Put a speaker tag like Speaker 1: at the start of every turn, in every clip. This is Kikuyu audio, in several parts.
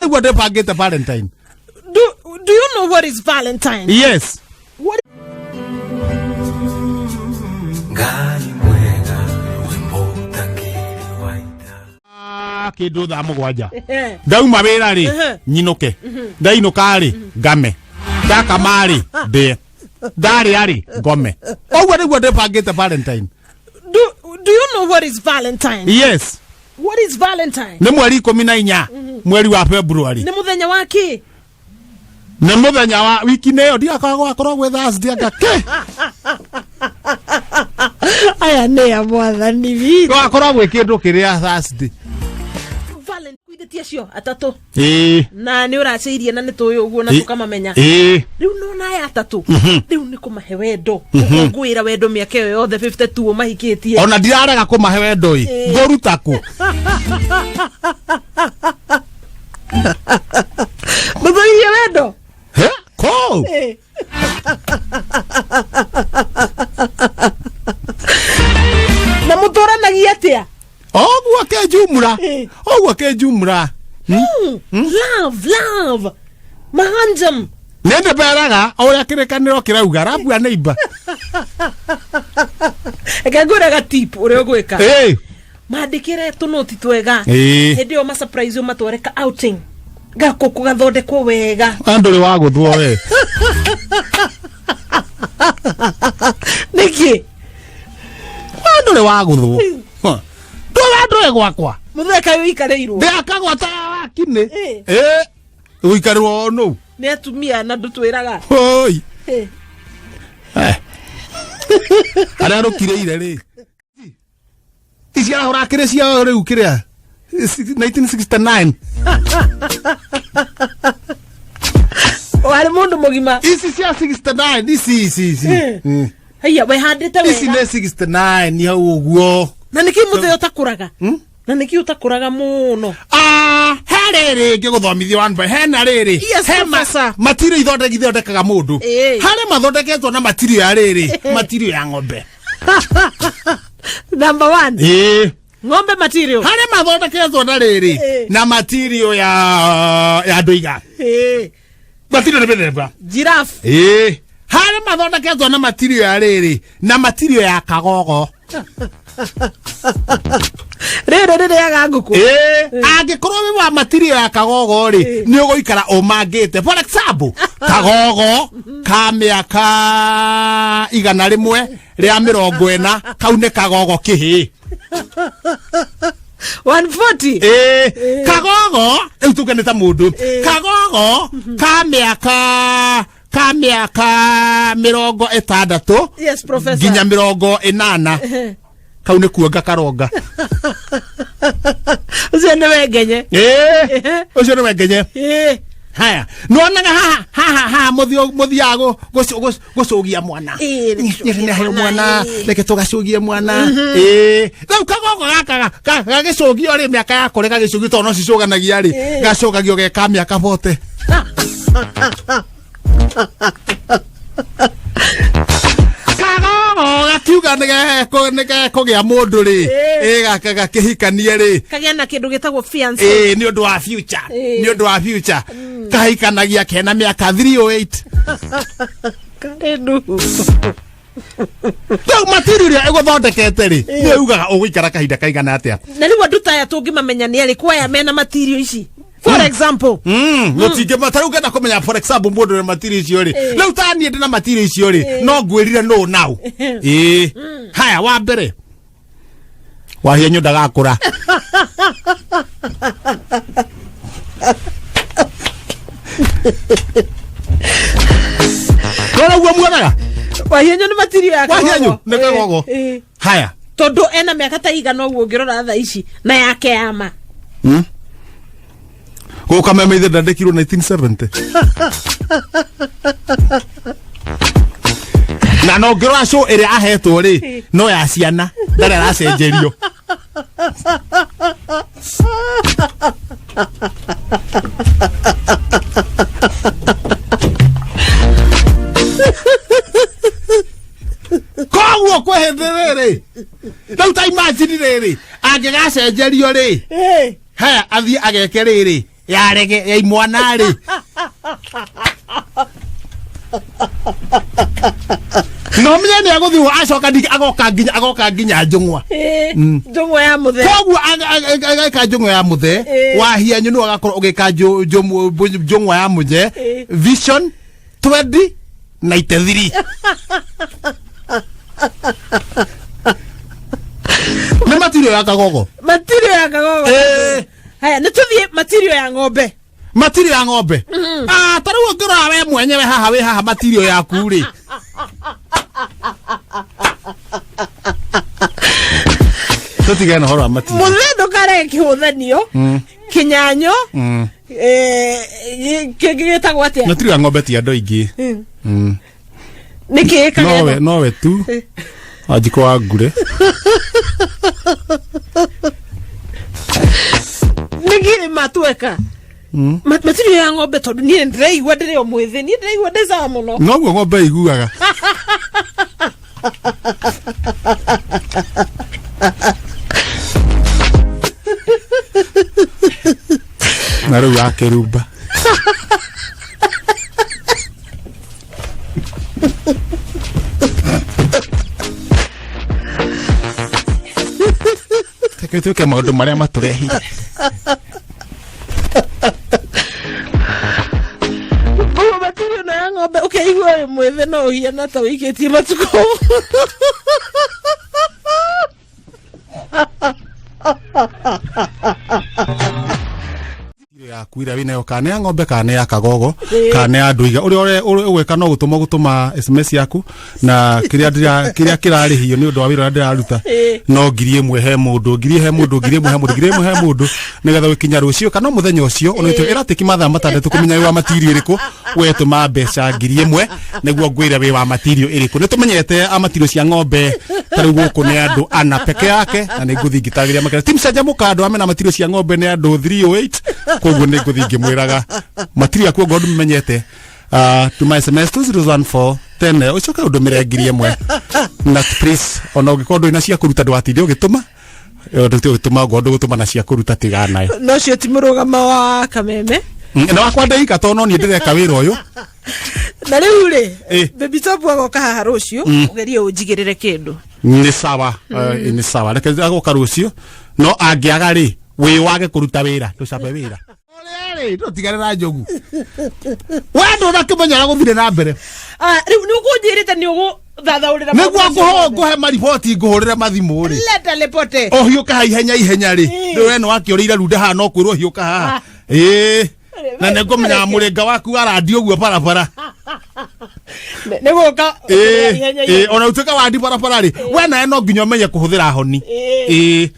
Speaker 1: Nĩguo ndĩbangĩte Valentine.
Speaker 2: Do you know what is Valentine?
Speaker 1: Yes.
Speaker 2: What?
Speaker 3: Ngai mwega wĩmbo ũtangĩrĩ wa ita.
Speaker 1: Ah, kĩndũ thaa 7 ndauma wĩra rĩ, nyinũke, ndainũka rĩ, ngame, ndakama rĩ, ndĩe, ndarĩa rĩ, ngome. Ũguo nĩguo ndĩbangĩte Valentine.
Speaker 2: Do you know what is Valentine?
Speaker 1: Yes.
Speaker 2: What is Valentine?
Speaker 1: Nĩ mweri 14 mweri wa February.
Speaker 2: Nĩ mũthenya wa kĩ?
Speaker 1: Nĩ mũthenya wa wiki nĩ ĩyo ndigakoragwo akorwo gwĩ Thursday anga kĩ.
Speaker 2: Aya nĩ ya mwathani witũ.
Speaker 1: Gwakorwo gwĩ kĩndũ kĩrĩa Thursday.
Speaker 2: Valentine kwithĩtie acio atatũ.
Speaker 1: Ĩĩ.
Speaker 2: Na nĩ ũracĩirie na nĩ tũĩ ũguo na tũkamamenya.
Speaker 1: Ĩĩ.
Speaker 2: Rĩu nona aya atatũ. Rĩu nĩ kũmahe wendo. Gũkũngũĩra wendo mĩaka ĩyo yothe 52 mahikĩtie.
Speaker 1: Ona ndirarega kũmahe wendo ĩ, ngũruta kũ?
Speaker 2: Mũthũirie wendo.
Speaker 1: He? Kũu?
Speaker 2: Ĩĩ. Na mũtũranagia atĩa?
Speaker 1: Ũguo kĩnjumura. Ũguo kĩnjumura.
Speaker 2: Love, love. Mahanjam.
Speaker 1: Nĩ ndĩberaga o ũrĩa kĩrĩkanĩro kĩrauga rabua nĩ imba.
Speaker 2: Reke ngwĩre ga tip ũrĩa ũgwĩka.
Speaker 1: Ĩĩ.
Speaker 2: Mandĩkĩre tũnoti twega.
Speaker 1: Ĩĩ.
Speaker 2: Hĩndĩ ĩyo ma surprise ũmatware ka outing. Gakũkũ gathondekwo wega.
Speaker 1: Ndũrĩ wa gũthwo we.
Speaker 2: Nĩkĩ?
Speaker 1: Ndũrĩ wa gũthwo. Ndũra ndũrĩ gwakwa.
Speaker 2: Mũthee kaĩ ũikarĩirwo?
Speaker 1: Ndĩakagwa ta wakinĩ.
Speaker 2: Ĩĩ.
Speaker 1: Ĩĩ. Ũikarĩrwo nũ?
Speaker 2: Nĩ atumia na ndũtwĩraga.
Speaker 1: Oi.
Speaker 2: Ĩĩ.
Speaker 1: Eh. Arĩa rũkirĩire rĩ. Ici arahũra kĩrĩ cia rĩu kĩrĩa 1969.
Speaker 2: Warĩ mũndũ mũgima.
Speaker 1: Ici cia 69 ici ici ici.
Speaker 2: Eh. Haiya wehandĩte
Speaker 1: Ici
Speaker 2: wega.
Speaker 1: nĩ 69 hau ũguo.
Speaker 2: Na nĩkĩ mũthee ũtakũraga? Na nĩkĩ ũtakũraga mũno?
Speaker 1: Ah, he rĩrĩ ngĩgũthomithia one by hena rĩrĩ.
Speaker 2: Yes,
Speaker 1: He ma-
Speaker 2: professor.
Speaker 1: Matirio ithondeki ithondekaga mũndũ.
Speaker 2: Ĩĩ.
Speaker 1: Harĩ mathondeketwo na matirio ya rĩrĩ, matirio ya ng'ombe.
Speaker 2: Number one.
Speaker 1: Ĩĩ.
Speaker 2: Ng'ombe material.
Speaker 1: Harĩ mathondeketwo na rĩrĩ
Speaker 2: Ĩĩ.
Speaker 1: na matirio ya ndũiga.
Speaker 2: Ĩĩ.
Speaker 1: Matirio nĩ mĩthemba.
Speaker 2: Giraffe.
Speaker 1: Ĩĩ. Harĩ mathondeketwo na matirio ya rĩrĩ na matirio ya kagogo.
Speaker 2: Rĩrĩ rĩrĩaga ngũkũ.
Speaker 1: Ĩĩ. Angĩkorwo wĩ wa matirio ya kagogo rĩ, nĩ ũgũikara ũmangĩte. For example, kagogo ka mĩaka 140 kau nĩ kagogo kĩhĩĩ.
Speaker 2: 140.
Speaker 1: Ĩĩ. Kagogo rĩu tuge nĩ ta mũndũ. Kagogo ka mĩaka 60
Speaker 2: Yes, professor.
Speaker 1: nginya 80 kau nĩ kuonga karonga.
Speaker 2: Ũcio nĩ wengenye.
Speaker 1: Ĩĩ. Ũcio nĩ wengenye.
Speaker 2: Ĩĩ.
Speaker 1: Haya, nĩwonaga haha haha haha mũthiaga gũcũgia mwana.
Speaker 2: Ĩĩ,
Speaker 1: Nĩ nĩaheo
Speaker 2: mwana,
Speaker 1: mwana,
Speaker 2: ĩĩ.
Speaker 1: reke tũgacũgie mwana. Ĩĩ. Rĩu kagogo gaka gagĩcũgio rĩ mĩaka yako rĩ gagĩcũgio tondũ no cicũganagia rĩ, gacũgagio ge ka mĩaka 40. Kagogo gakiuga nĩgekũgĩa mũndũ rĩ, ĩĩ gaka gakĩhikanie rĩ.
Speaker 2: Kagĩa na kĩndũ gĩtagwo fiancé.
Speaker 1: Ĩĩ, nĩ ũndũ wa future. Nĩ ũndũ wa future. Kahikanagia kena mĩaka 308.
Speaker 2: Karĩ nduhu.
Speaker 1: Rĩu matirio ĩrĩa ĩgũthondekete rĩ, nĩ ugaga ũgũikara kahinda kaigana atĩa.
Speaker 2: Na rĩu andũ ta aya tũngĩmamenya nĩ arĩkũ aya mena matirio ici? For example.
Speaker 1: Gũtingĩ ta rĩu ngenda kũmenya for example mũndũ wĩna matirio icio rĩ, rĩu ta niĩ ndĩna matirio icio rĩ, no ngwĩrire nũ nau. Ĩĩ. Haya, wa mbere wahienyu ndagakũra. Rora ũguo muonaga.
Speaker 2: Wahienyu nĩ matirio ya kagogo.
Speaker 1: Wahienyu nĩ kagogo.
Speaker 2: Ĩĩ.
Speaker 1: Haya.
Speaker 2: Tondũ ena mĩaka ta igana ũguo ũngĩrora thaa ici na yake ya ma.
Speaker 1: Gũka meme ithe ndandĩkirwo 1970. Na no ngĩrora show ĩrĩa ahetwo rĩ, no ya ciana, ndarĩ aracenjerio. Koguo kwĩ hĩndĩ rĩrĩ, rĩu ta imagine rĩrĩ, angĩgacenjerio rĩ, haya athiĩ ageke rĩrĩ, Ya rege ya imwana rĩ, no menye nĩ agũthiĩ acoka agoka nginya, agoka nginya njũng'wa.
Speaker 2: Njũng'wa ya mũthee.
Speaker 1: Koguo ageka njũng'wa ya mũthee. Wahianyu nĩwe agakorwo ũgĩka njũng'wa ya mũthee. Vision 2093 nĩ matirio ya kagogo.
Speaker 2: Matirio ya kagogo. Haya, nĩ tũthiĩ matirio ya ng'ombe.
Speaker 1: Matirio ya ng'ombe. Ah, ta rĩu ũngĩrora we mwenyewe haha, wĩ haha, matirio yaku rĩ, tũtigane na ũhoro wa matirio.
Speaker 2: Mũthee, ndũkarege kĩhũthanio kĩnyanyo. Kĩngĩ gĩtagwo atĩa?
Speaker 1: Matirio ya ng'ombe ti andũ aingĩ.
Speaker 2: Nĩ kĩ?
Speaker 1: Nowe, nowe tu Wanjikũ wa ngure.
Speaker 2: Nĩ kĩ matueka matirio ya ng'ombe? Tondũ niĩ ndĩraigua ndĩrĩ o mwĩthĩ, niĩ ndĩraigua ndĩ sawa mũno.
Speaker 1: Noguo ng'ombe iguaga. Na rĩu akĩrumba reke twĩke maũndũ marĩa matũrehire.
Speaker 2: Koguo matirio na ya ng'ombe ũkĩigua wĩ mwĩthĩ no ũhiana ta wĩikĩtie matukũ.
Speaker 1: Yaku ĩrĩa wĩnayo, kana nĩ ya ng'ombe, kana nĩ ya kagogo, kana nĩ ya ndũiga, ũrĩa ũrĩa ũgwĩka no gũtũma gũtũma SMS yaku na kĩrĩa kĩrĩa kĩrarĩhio nĩ ũndũ wa wĩra ũrĩa ndĩraruta. No 1,000 he mũndũ, 1,000 he mũndũ, 1,000 he mũndũ, 1,000 he mũndũ, nĩgetha gũkinya rũciũ kana mũthenya ũcio ona ĩratĩki mathaa 6 kũmenya wĩ wa matirio ĩrĩkũ. Wetũma mbeca 1,000 nĩguo ngwĩre wĩ wa matirio ĩrĩkũ. Nĩ tũmenyete a matirio cia ng'ombe ta rĩu gũkũ nĩ andũ ana peke yake, na nĩ ngũthiĩ ngĩtagĩria makĩria. Tim canjamũka, andũ amena matirio cia ng'ombe nĩ andũ 308, koguo nĩ ngũthiĩ ngĩmwĩraga matirio yaku ongorwo ndũmenyete. Tuma SMS 2014 tene, ũcoke ũndũmĩre 1,000 na please, ona ũngĩkorwo ndũrĩ na cia kũruta, ndũgatinde ũgĩtũma. Ndũgĩtũma ongorwo ndũgũtũma na cia kũruta, tigana nayo.
Speaker 2: No cio ti mũrũgamo wa kameme.
Speaker 1: Na wakwa ndeika tondũ no niĩ ndĩreka wĩra ũyũ.
Speaker 2: Na rĩu rĩ, Baby Top agoka haha rũciũ, ũgerie ũnjigĩrĩre kĩndũ.
Speaker 1: Nĩ sawa, nĩ sawa, reke agoka rũciũ, no angĩaga rĩ, wĩ wage kũruta wĩra, ndũcabe wĩra ũrĩa rĩ, ndũtigane na njogu we, ndũnakĩmenya ũrĩa gũthire na mbere.
Speaker 2: Ah, rĩu nĩ ũkũnjĩrĩte nĩ ũgũthathaũrĩra
Speaker 1: nĩguo
Speaker 2: maũndũ macio mothe.
Speaker 1: Ngũhe mariboti, ngũhũrĩre mathimũ rĩ.
Speaker 2: Leta rĩpote.
Speaker 1: Ũhiũka ha ihenya ihenya rĩ. Rĩu we nĩ wakĩũrĩire runda haha, no kwĩrwo hiũka haha, ĩĩ, na nĩ ngũmenya mũrĩnga waku arandi ũguo barabara.
Speaker 2: Nĩ gũka ihenya.
Speaker 1: Ĩĩ, ona ũtuĩka wandi barabara rĩ, we nawe no nginya ũmenye kũhũthĩra honi. Ĩĩ.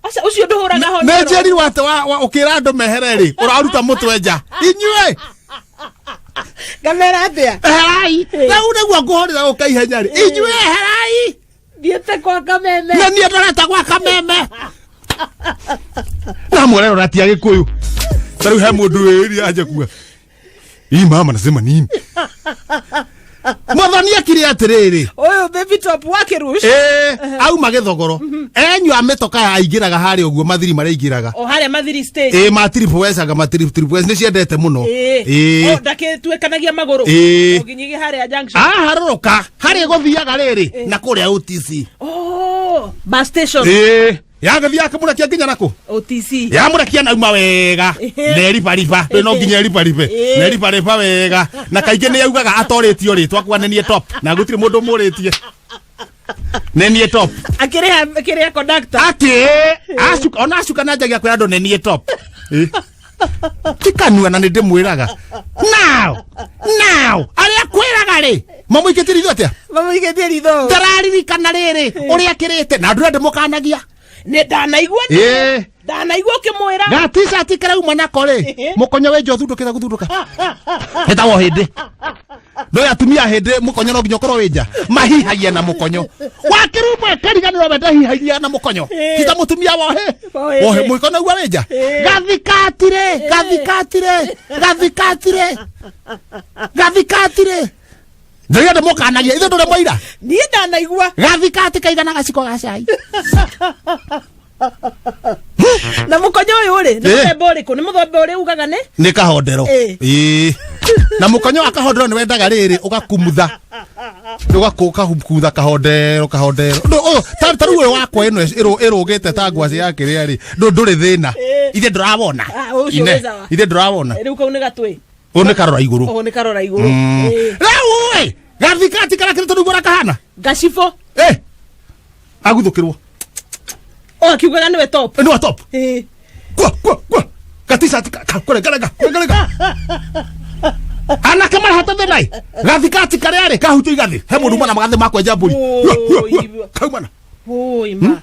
Speaker 2: Aca, ũcio ndũhũraga honi.
Speaker 1: Nĩ njĩrirwo atĩ ũkĩra andũ mehere rĩ, ũraruta mũtwe nja, inyuĩ
Speaker 2: Ngamera atĩa?
Speaker 1: Eherai rĩu, nĩguo ngũhũrĩra gũka ihenya rĩ, inyuĩ eherai.
Speaker 2: Thiĩte kwa kameme.
Speaker 1: Na niĩ ndorete gwa kameme na mwerero ti agĩkũyũ. Ta rĩu he mũndũ wĩria anja kuga ii mama nasema nini, mwathani akire atĩrĩrĩ.
Speaker 2: Ũyũ Baby Top wa kĩrush.
Speaker 1: Ĩĩ, auma gĩthogoro enyua mĩtoka aingĩraga harĩa ũguo mathiri marĩa aingĩraga.
Speaker 2: O harĩa mathiri stage.
Speaker 1: Ĩĩ, matiribu wecaga matiribu nĩ ciendete mũno.
Speaker 2: Ĩĩ. O ndakĩtuĩkanagia magũrũ.
Speaker 1: Ĩĩ.
Speaker 2: O nginyagia harĩa junction.
Speaker 1: Aharũrũka harĩa gũthiaga rĩrĩ na kũrĩa OTC.
Speaker 2: Oh, bus station.
Speaker 1: Ĩĩ, yagĩthiĩ akĩmũrekia nginya nakũ.
Speaker 2: OTC.
Speaker 1: Yamũrekia nauma wega na eribariba rĩ, no nginya eribaribe. Na eribariba wega, na kaingĩ nĩ augaga atorĩtio rĩtwa kuga nĩ niĩ top, na gũtirĩ mũndũ mũrĩtie nĩ niĩ top.
Speaker 2: Akĩrĩha, akĩrĩha conductor.
Speaker 1: Atĩ acuka, ona acuka na njagia kwĩra andũ nĩ niĩ top. Ĩ. Ti kanua, na nĩ ndĩmwĩraga now now arĩa kwĩraga rĩ, mamũikĩtie ritho atĩa?
Speaker 2: Mamũikĩtie ritho.
Speaker 1: Ndararirikana rĩrĩ ũrĩa akĩrĩte na andũ arĩa ndĩmũkanagia.
Speaker 2: Nĩ ndanaigua.
Speaker 1: Ĩĩ.
Speaker 2: Ndanaigua ũkĩmwĩra.
Speaker 1: Gaticati karauma nako rĩ, mũkonyo wĩ nja ũthundũkĩte gũthundũka, ĩtagwo hĩndĩ ndũĩ atumia hĩndĩ mũkonyo no nginya ũkorwo wĩ nja, mahihagia na mũkonyo wakĩrumwe kariganĩrwo we ndahihagia na mũkonyo. Tita mũtumia wohe.
Speaker 2: Wohe.
Speaker 1: Wohe mũkonyo guo wĩ nja. Gathikatire, gathikatire, gathikatire, gathikatire, ndĩrĩa ndĩmũkanagia ithuĩ ndũrĩ mũira.
Speaker 2: Niĩ ndanaigua.
Speaker 1: Gathikati kaigana gaciko ga cai.
Speaker 2: Na mũkonyo ũyũ rĩ, nĩ
Speaker 1: Eh.
Speaker 2: mũthemba ũrĩkũ? Nĩ mũthemba ũrĩa ugaga nĩ?
Speaker 1: Nĩ kahondero.
Speaker 2: Ĩ.
Speaker 1: Ĩ. Na mũkonyo wa kahondero nĩ wendaga rĩrĩ ũgakumutha, ũgakumutha kahondero kahondero. Ũyũ ta rĩu ũyũ wakwa ĩno ĩrũgĩte ta ngwacĩ ya kĩrĩa rĩ, ndũrĩ thĩna.
Speaker 2: Ĩ.
Speaker 1: Ithe ndũrawona.
Speaker 2: Ah, ũcio
Speaker 1: Ine,
Speaker 2: wĩ sawa.
Speaker 1: ithe ndũrawona.
Speaker 2: Rĩu kau nĩ gatwĩ.
Speaker 1: Ũyũ nĩ karora igũrũ.
Speaker 2: Ũũ nĩ karora igũrũ. Ĩ.
Speaker 1: Rĩu ĩ gathikati karĩa kĩrĩ tũrĩu ũrĩa kahana.
Speaker 2: Gacibũ.
Speaker 1: Ĩ aguthũkĩrwo.
Speaker 2: O akiugaga nĩwe top.
Speaker 1: Nĩ wa top.
Speaker 2: Ĩ.
Speaker 1: Kwa kwa kwa gaticati kũrengarenga kũrengarenga anake marahota thĩna ĩ gathikati karĩa rĩ kahutio igathĩ he mũndũ umana magathĩ makwenja mbũri. Hua, hua, hua. Kaumana.
Speaker 2: Oi ma.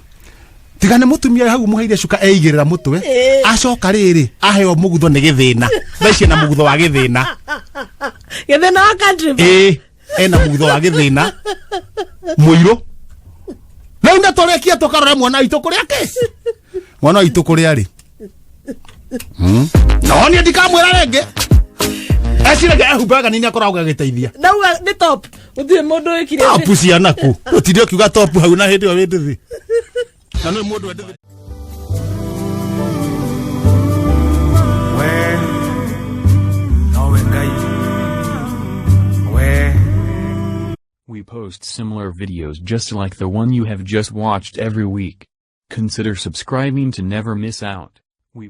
Speaker 1: Tiga nĩ mũtumia hau mũheire cuka eigĩrĩra mũtwe.
Speaker 2: Ĩ.
Speaker 1: Acoka rĩrĩ aheo mũgutho nĩ gĩthĩna, thaa ici ena mũgutho wa gĩthĩna.
Speaker 2: Gĩthĩna wa country.
Speaker 1: Ĩ, ena mũgutho wa gĩthĩna mũirũ. Rĩu nĩ tũrĩkie tũkarore mwana witũ kũrĩa kĩ mwana witũ kũrĩa rĩ. No niĩ ndikamwĩra rĩngĩ, eciragia ehumbaga nini akoragwo agĩteithia.
Speaker 2: Ndauga nĩ top. Gũtirĩ mũndũ wĩkire.
Speaker 1: Topu ciana kũ ũtinde ũkiuga topu hau na hĩndĩ ĩyo wĩ ndĩthĩ na nĩ mũndũ wĩ ndĩthĩ.
Speaker 3: We nowe Ngai we.
Speaker 4: We post similar videos just like the one you have just watched every week. Consider subscribing to never miss out. We